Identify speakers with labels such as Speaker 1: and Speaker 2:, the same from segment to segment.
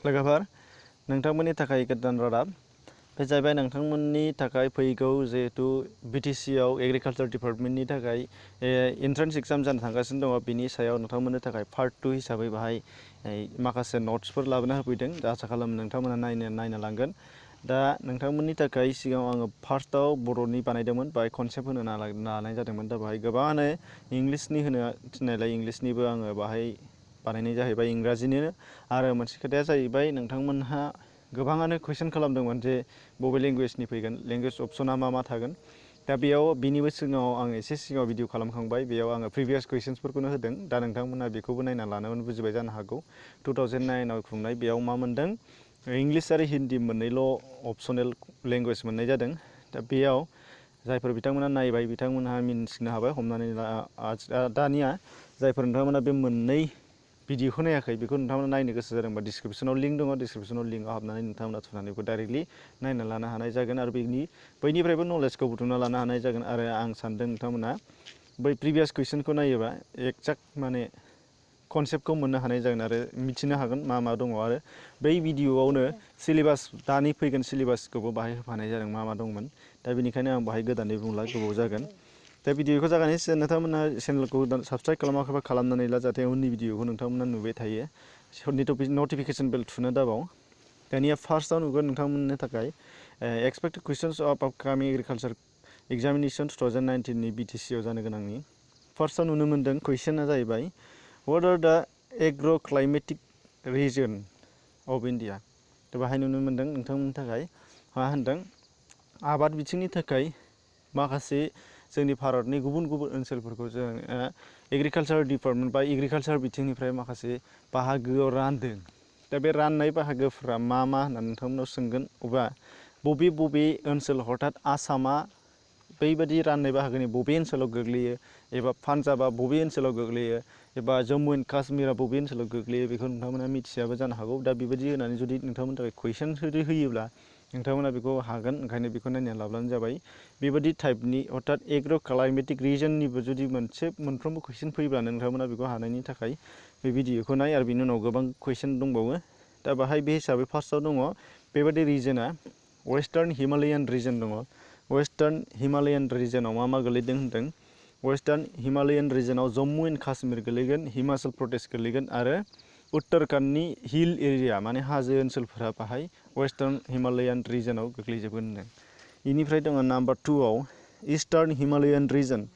Speaker 1: लोगोफोर नोंथांमोननि थाखाय गोदान रादाब बे जाहैबाय नोंथांमोननि थाखाय फैगौ जिहेतु BTC आव एग्रिकालचार डिपार्टमेन्टनि थाखाय एन्ट्रेन्स एग्जाम जानो थांगासिनो दङ बिनि सायाव नोंथांमोननि थाखाय पार्ट 2 हिसाबै बाहाय माखासे नोट्सफोर लाबोना होफैदों दा आसा खालामो नोंथांमोना नायना लांगोन दा नोंथांमोननि थाखाय सिगाङाव आङो फार्स्टआव बर'नि बानायदोंमोन बाहाय कनसेप्ट होनो लानाय जादोंमोन दा बाहाय गोबाङानो इंलिशनि होनो थिननायलाय इंलिशनिबो आङो बाहाय बानायनाय जाहैबाय इंराजिनो आरो मोनसे खोथाया जाहैबाय नोंथांमोनहा गोबाङानो कुइसन खालामदोंमोन जे बबे लेंगुवेजनि फैगोन लेंगुवेज अपसना मा थागोन दा बेयाव बिनिबो सिगाङाव आं एसे सिगाङाव भिडिअ खालामखांबाय बेयाव आङो प्रिभियास कुइसन्सफोरखौनो होदों दा नोंथांमोना बेखौबो नायना लानानै बुजिबाय जानो हागौ 2009 आव खुंनाय बेयाव मा मोनदों इंलिश आरो हिन्दी मोननैल' अपसनेल लेंगुवेज मोननाय जादों दा बेयाव जायफोर बिथांमोना नायबाय बिथांमोनहा मिन्थिनो हाबाय हमनानै दानिया जायफोर नोंथांमोना बे मोननै भिडिअखौ नायाखै बेखौ नोंथांमोना नायनो गोसो जादोंबा डिसक्रिप्सनाव लिंक दङ डिसक्रिप्सनाव लिंकआव हाबनानै नोंथांमोना थुनानै बेखौ डाइरेक्टलि नायना लानो हानाय जागोन आरो बैनिफ्रायबो नलेजखौ बुथुमना लानो हानाय जागोन आरो आं सानदों नोंथांमोना बै प्रिभियास कुइसनखौ नायोबा एक्जाक्ट माने कनसेप्टखौ मोननो हानाय जागोन आरो मिथिनो हागोन मा दङ आरो बै भिडिअआवनो सिलेबास दानि फैगोन सिलेबासखौबो बाहाय होफानाय जादों मा दंमोन दा बेनिखायनो आं बाहाय गोदानै बुंला गोबाव जागोन दा भिडिअखौ जागायनायनि सिगां नोंथांमोना चेनेलखौ साबस्क्राइब खालामाखैबा खालामनानै ला जाहाथे उननि भिडिअखौ नोंथांमोना नुबाय थायो नटिफिकेसन बेल थुनो दाबाव दानिया फार्स्टआव नुगोन नोंथांमोननि थाखाय एक्सपेक्टेड कुइसन्स अफ अपकामिं एग्रिकालचार एग्जामिनेसन 2019 नि BTC आव जानो गोनांनि फार्स्टआव नुनो मोनदों कुइसना जाहैबाय what are the agro' climatic region of India दा बाहाय नुनो मोनदों नोंथांमोननि थाखाय मा होनदों आबाद बिथिंनि थाखाय माखासे जोंनि भारतनि गुबुन ओनसोलफोरखौ जों एग्रिकालचार डिपार्टमेन्ट बा एग्रिकालचार बिथिंनिफ्राय माखासे बाहागोआव रानदों दा बे राननाय बाहागोफ्रा मा होननानै नोंथांमोनाव सोंगोन अब्ला बबे ओनसोल हथात आसामा बैबादि राननाय बाहागोनि बबे ओनसोलाव गोग्लैयो एबा पान्जाबा बबे ओनसोलाव गोग्लैयो एबा जम्मु एन्ड काश्मीरा बबे ओनसोलाव गोग्लैयो बेखौ नोंथांमोना मिथियाबो जानो हागौ दा बेबायदि होनानै जुदि नोंथांमोननि थाखाय कुइसन होयोब्ला नोंथांमोना बेखौ हागोन ओंखायनो बेखौ नायना लाब्लानो जाबाय बेबायदि टाइपनि अर्थात एग्र' क्लाइमेटिक रिजननिबो जुदि मोनफ्रोमबो कुइसन फैब्लानो नोंथांमोना बेखौ हानायनि थाखाय बे भिडिअखौ नाय आरो बिनि उनाव गोबां कुइसन दंबावो दा बाहाय बे हिसाबै फार्स्टआव दङ बेबायदि रिजना वेस्टार्न हिमालयान रिजन दङ वेस्टार्न हिमालयान रिजनाव मा गोलैदों होनदों वेस्टार्न हिमालयान रिजनाव जम्मु एन्ड काश्मीर गोलैगोन हिमाचल प्रदेश गोलैगोन आरो उत्तराखन्डनि हिल एरिया माने हाजो ओनसोलफोरा बाहाय वेस्टार्न हिमालयान रिजनाव गोग्लैजोबगोन होनदों बेनिफ्राय दङ नाम्बार 2 आव eastern Himalayan region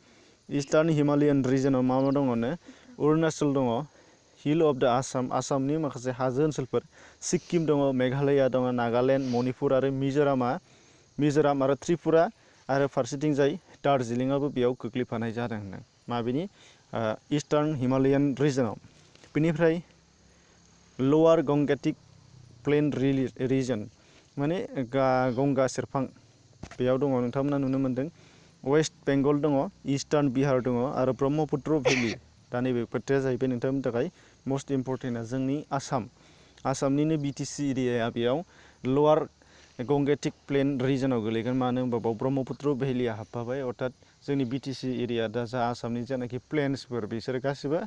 Speaker 1: eastern Himalayan रिजनाव मा दङनो अरुणाचल दङ हिल अफ द आसामनि माखासे हाजो ओनसोलफोर सिक्किम दङ मेघालया दङ नागालेण्ड मणिपुर आरो मिजोराम आरो त्रिपुरा आरो फारसेथिंजाय दार्जिलिंआबो बेयाव गोग्लैफानाय जादों होनदों माबेनि इस्टार्न हिमालयान रिजनाव बेनिफ्राय लवार गंगेटिक प्लेन रिजन माने गंगा सेरफां बेयाव दङ नोंथांमोना नुनो मोनदों वेस्ट बेंगल दङ इस्टार्न बिहार दङ आरो ब्रह्मपुत्र भेलि दा नैबे खोथाया जाहैबाय नोंथांमोननि थाखाय मस्ट इम्परटेन्टआ जोंनि आसामनिनो BTC एरियाया बेयाव लवार गंगेटिक प्लेन रिजनाव गोलैगोन मानो होनबा बाव ब्रह्मपुत्र भेलिया हाबफाबाय अर्थात जोंनि BTC एरिया दा जा आसामनि जानाखि प्लेन्सफोर बिसोरो गासिबो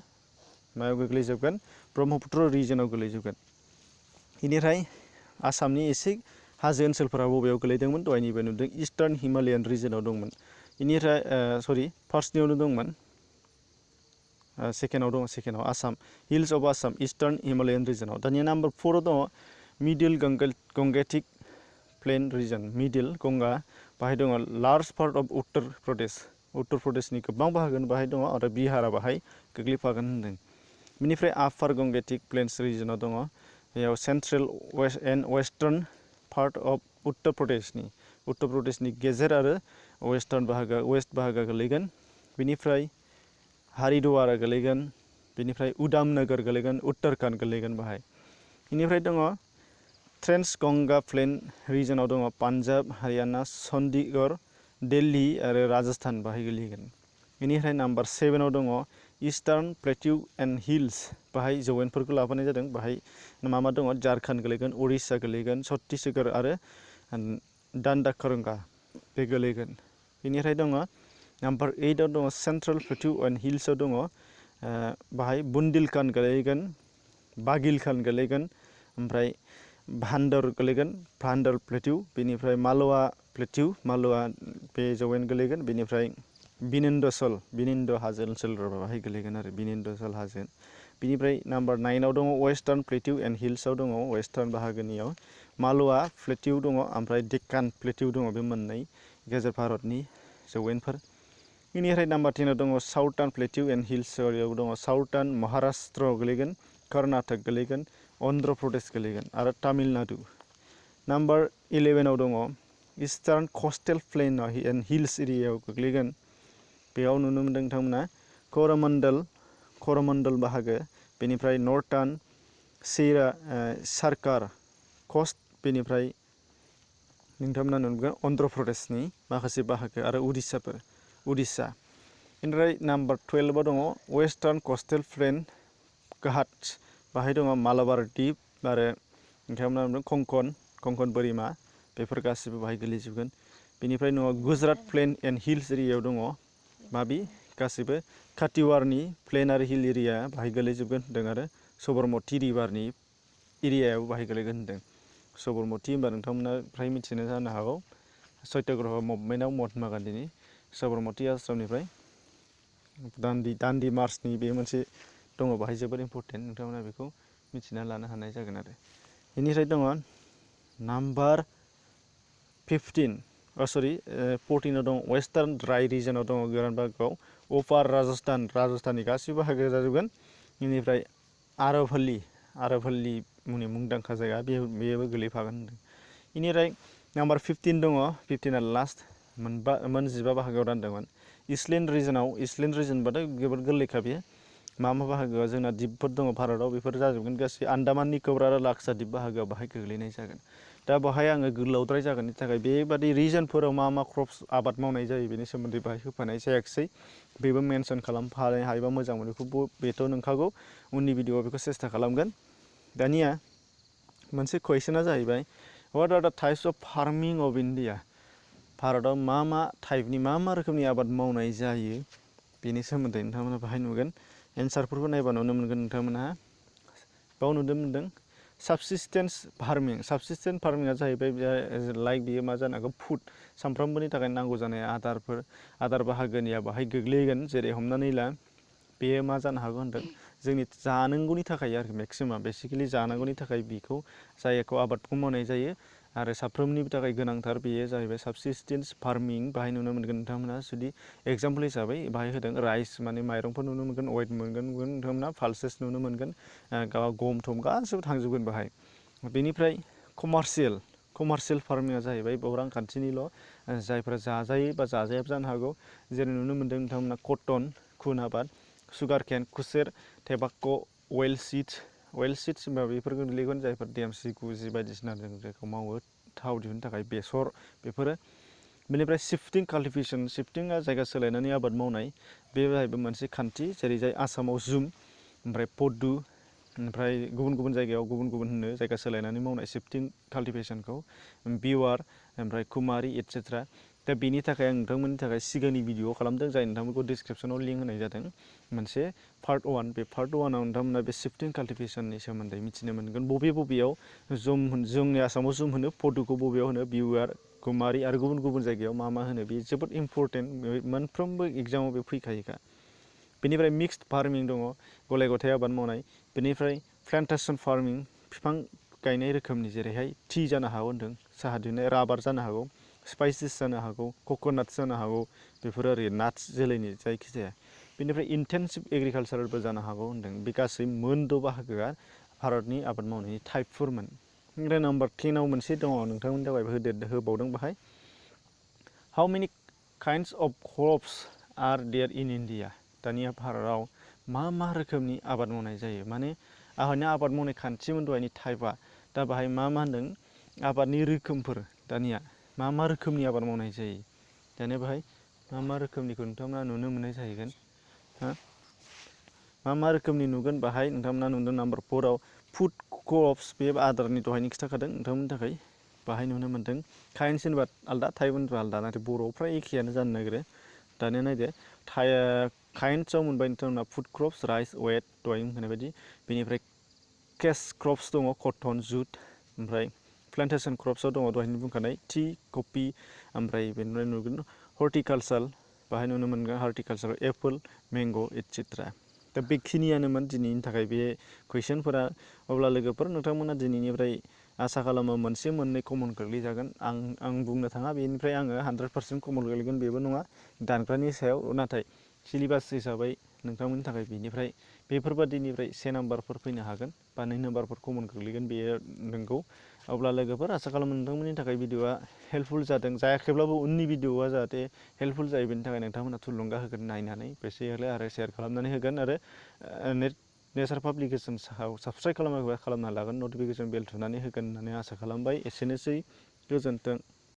Speaker 1: मायाव गोग्लैजोबगोन ब्रह्मपुत्र रिजनाव गोलैजोबगोन बेनिफ्राय आसामनि एसे हाजो ओनसोलफोरा बबेयाव गोलैदोंमोन दहायनिबो नुदों इस्टार्न हिमालयान रिजनाव दंमोन बेनिफ्राय फार्स्टनियावनो दंमोन सेकेन्डआव Assam hills of Assam eastern Himalayan रिजनाव दानिया नाम्बार 4 आव दङ middle Gangetic plain region middle Ganga बाहाय दङ लार्ज पार्ट अफ उत्तर प्रदेशनि गोबां बाहागो बाहाय दङ आरो बिहारा बाहाय गोग्लैफागोन होनदों बेनिफ्राय आपार गंगेटिक प्लेन्स रिजनाव दङ बेयाव central and western part of Uttar प्रदेशनि गेजेर आरो वेस्ट बाहागोआ गोलैगोन बेनिफ्राय हारिद्वार गोलैगोन बेनिफ्राय उदामनगर गोलैगोन उत्तराखन्ड गोलैगोन बाहाय बेनिफ्राय दङ ट्रेन्स गंगा प्लेन रिजनाव दङ पान्जाब हारियाना चन्डीगढ़ दिल्ली आरो राजस्थान बाहाय गोलैगोन बेनिफ्राय नाम्बार 7 आव दङ इस्टार्न प्लेट्यु एन्ड हिल्स बाहाय जौयेनफोरखौ लाफानाय जादों बाहाय मा दङ झारखन्ड गोलैगोन उड़िसा गोलैगोन छत्तीसगढ़ आरो दान्दाखरंगा बे गोलैगोन बेनिफ्राय दङ नाम्बार 8 आव दङ सेन्ट्रेल प्लेट्यु एन्ड हिल्सआव दङ बाहाय बुन्देलखन्ड गोलैगोन बागिलखन्ड गोलैगोन ओमफ्राय भान्डर गोलैगोन, भान्डर प्लेटिउ, बेनिफ्राय मालवा प्लेटिउ, मालवा बे जौयेन गोलैगोन, बेनिफ्राय बिनिन्दसल, बिनिन्द हाजो ओनसोल बाहाय गोलैगोन आरो बिनिन्दसल हाजो। बिनिफ्राय नाम्बार 9आव दङ वेस्टार्न प्लेटिउ एन्ड हिल्सआव दङ वेस्टार्न बाहागोनियाव मालवा प्लेटिउ दङ, ओमफ्राय डेक्कान प्लेटिउ दङ, बे मोननै गेजेर भारतनि जौयेनफोर। बेनिफ्राय नाम्बार 10आव दङ साउथार्न प्लेटिउ एन्ड हिल्सआव दङ साउथार्न महाराष्ट्र गोलैगोन, कर्नाटक गोलैगोन, अन्ध्र प्रदेश गोलैगोन आरो तामिलनाडु। नाम्बार 11आव दङ इस्टार्न कस्टेल प्लेन एन्ड हिल्स एरियायाव गोग्लैगोन। बेयाव नुनो मोन्दों नोंथांमोना करमण्डल बाहागो, बेनिफ्राय नर्थार्न सार्कार कस्ट, बेनिफ्राय नोंथांमोना नुनो मोनगोन अन्ध्र प्रदेशनि माखासे बाहागो आरो उड़िसा। बेनिफ्राय नाम्बार 12आव दङ वेस्टार्न कस्टेल प्लेन घाट, बाहाय दङ मालाबार दिप आरो नोंथांमोना नुदों कंकन बोरिमा, बेफोर गासिबो बाहाय गोलैजोबगोन। बेनिफ्राय दङ गुजरात प्लेन एन्ड हिल्स एरियायाव दङ माबि गासिबो काटिवारनि प्लेन आरो हिल एरिया बाहाय गोलैजोबगोन होनदों आरो सबरमती रिभारनि एरियायाव बाहाय गोलैगोन होनदों। सबरमती होनबा नोंथांमोना फ्राय मिथिनो जानो हागौ सत्याग्रह मुभमेन्टआव महात्मा गान्धीनि सबरमती आश्रमनिफ्राय दान्डि मार्चनि बे मोनसे दङ, बाहाय जोबोद इम्परटेन्ट, नोंथांमोना बेखौ मिथिना लानो हानाय जागोन आरो। बेनिफ्राय दङ नाम्बार 14आव दङ वेस्टार्न ड्राई रिजनाव दङ गोरान बाहागोआव अपार राजस्थाननि गासिबो बाहागो जाजोबगोन। बेनिफ्राय आरभल्लि मुंनि मुंदांखा जायगा बेबो गोलैफागोन होनदों। बेनिफ्राय नाम्बार 15 दङ, 15आ लास्ट, 15 बाहागोआव रानदोंमोन। इस्टलेन्ड रिजनबाथाय जोबोद गोरलैखा बेयो। मा बाहागोआव जोंना दिपफोर दङ भारताव, बेफोर जाजोबगोन गासै आन्दामान निकबार आरो लाक्षाद्वीप बाहागोआव बाहाय गोग्लैनाय जागोन। दा बाहाय आङो गोलावद्राय जागोननि थाखाय बेबादि रिजनफोराव मा क्रप्स आबाद मावनाय जायो बेनि सोमोन्दै बाहाय होफानाय जायाखिसै। बेबो मेनसन खालामफानो हायोबा मोजां मोनो, बेथ' नंखागौ, उननि भिडिअआव बेखौ सेस्था खालामगोन। दानिया मोनसे कुइसना जाहैबाय व्हाट आर द types of farming of India? भारताव मा टाइपनि मा रोखोमनि आबाद मावनाय जायो बेनि सोमोन्दै नोंथांमोना बाहाय नुगोन। एन्सारफोरखौ नायबा नुनो मोनगोन नोंथांमोनहा बाव नुनो मोन्दों साबसिस्टेन्स फार्मिंआ जाहैबाय लाइक बियो मा जानो हागौ फुड, सानफ्रोमबोनि थाखाय नांगौ जानाय आदार बाहागोनिया बाहाय गोग्लैगोन। जेरै हमनानै ला बेयो मा जानो हागौ होनदों जोंनि जानांगौनि थाखाय आरो मेक्सिमाम बेसिकेलि जानांगौनि थाखाय बेखौ जायखौ आबादखौ मावनाय जायो आरो साफ्रोमनिबो थाखाय गोनांथार, बेयो जाहैबाय साबसिस्टेन्स फार्मिं। बाहाय नुनो मोनगोन नोंथांमोना जुदि एग्जाम्पल हिसाबै बाहाय होदों राइस माने माइरंफोर नुनो मोनगोन, वेट मोनगोन नोंथांमोना पाल्सेस नुनो मोनगोन, गम थम गासिबो थांजोबगोन बाहाय। बेनिफ्राय कमार्शियेल फार्मिंआ जाहैबाय बेयाव रांखान्थिनिल', जायफोरा जाजायो बा जाजायाबो जानो हागौ। जेरै नुनो मोन्दों नोंथांमोना कटन, खुन आबाद, सुगार केन, खुसेर, टेबाक्क', अवेल सिड्स होनबा बेफोर गोग्लैगोन जायफोर देमसि गुजि बायदिसिना जों जायखौ मावो थाव दिहुननो थाखाय बेसर, बेफोरो। बेनिफ्राय शिफ्टिंआ जायगा सोलायनानै आबाद मावनाय, बे जाहैबाय मोनसे खान्थि। जेरैजाय आसामाव जुम, ओमफ्राय पद्दु, ओमफ्राय गुबुन गुबुन जायगायाव गुबुन गुबुन होनो जायगा सोलायनानै मावनाय शिफ्टिं काल्टिभेसनखौ, बिवार, ओमफ्राय कुमारि एटसेट्रा। दा बेनि थाखाय आं नोंथांमोननि थाखाय सिगांनि भिडिअ खालामदों, जाय नोंथांमोनखौ डिसक्रिपसनाव लिंक होनाय जादों मोनसे पार्ट 1। बे पार्ट 1आव नोंथांमोना बे शिफ्टिं काल्टिभेसननि सोमोन्दै मिथिनो मोनगोन। बबेयाव जोंनि आसामाव जुम होनो, पद्दुखौ बबेयाव होनो, बिवार, कुमारि आरो गुबुन गुबुन जायगायाव मा होनो, बे जोबोद इम्परटेन्ट, मोनफ्रोमबो एग्जामाव बे फैखायोखा। बेनिफ्राय मिक्सड फार्मिं दङ, गलाय गथाय आबाद मावनाय। बेनिफ्राय प्लान्टेसन फार्मिं, बिफां गायनाय रोखोमनि, जेरैहाय टि जानो हागौ होनदों, साहा दिहुननाय, राबार जानो हागौ, स्पाइसेस जानो हागौ, कक'नाट जानो हागौ, बेफोर आरो नाट्स जोलैनि जायखिजाया। बेनिफ्राय इन्टेनसिभ एग्रिकालसारबो जानो हागौ होनदों। बे गासै मोनद' बाहागोआ भारतनि आबाद मावनायनि टाइपफोरमोन। ओमफ्राय नाम्बार 10आव मोनसे दङ, नोंथांमोननि थाखाय होबावदों बाहाय how many kinds of crops are there in India? दानिया भारताव मा रोखोमनि आबाद मावनाय जायो, माने आबाद मावनाय खान्थिमोन दहायनि टाइपआ। दा बाहाय मा होनदों आबादनि रोखोमफोर, दानिया मा रोखोमनि आबाद मावनाय जायो। दानिया बाहाय मा रोखोमनिखौ नोंथांमोना नुनो मोननाय जाहैगोन। मा रोखोमनि नुगोन बाहाय नोंथांमोना नुदों नाम्बार 4आव फुड क्रप्स, बे आदारनि दहायनि खिथाखादों नोंथांमोननि थाखाय बाहाय नुनो मोन्दों। काइन्डस होनबा आलदा, टाइप होनबा आलदा, नाथाय बर'आव फ्राय एखेयानो जानो नागिरो। दानिया नायदो काइन्डसआव मोनबाय नोंथांमोना फुड क्रप्स, राइस, वेट दहाय होनाय बायदि। बेनिफ्राय केस क्रप्स दङ कटन जुट ओमफ्राय प्लान्टेसन क्रप्सआव दङ दहायनो बुंखानाय टि कफि ओमफ्राय बेनिफ्राय नुगोन हर्टिकालचार बाहाय नुनो मोनगोन हर्टिकालचार एप्पल मैंग' एटसेट्रा दा बेखिनियानोमोन दिनैनि थाखाय बे कुइसनफोरा अब्ला लोगोफोर नोंथांमोना दिनैनिफ्राय आसा खालामो मोनसे मोननै कमन गोग्लैजागोन आं बुंनो थाङा बेनिफ्राय आङो 100% कमन गोग्लैगोन बेबो नङा दानग्रानि सायाव नाथाय सिलेबास हिसाबै नोंथांमोननि थाखाय बेनिफ्राय बेफोरबादिनिफ्राय 1 नाम्बारफोर फैनो हागोन बा 2 नाम्बारफोर कमन गोग्लैगोन बेयो नंगौ अब्ला लोगोफोर आसा खालामो नोंथांमोननि थाखाय भिडिअआ हेल्पफुल जादों जायाखैब्लाबो उननि भिडिअआ जाहाथे हेल्पफुल जायो बेनि थाखाय नोंथांमोना थुलुंगा होगोन नायनानै बेसेयारले आरो शेयार खालामनानै होगोन आरो नेचार पाब्लिकेसन साबस्क्राइब खालामना लागोन नटिफिकेसन बेल थुनानै होगोन होननानै आसा खालामबाय एसेनोसै गोजोन्थों।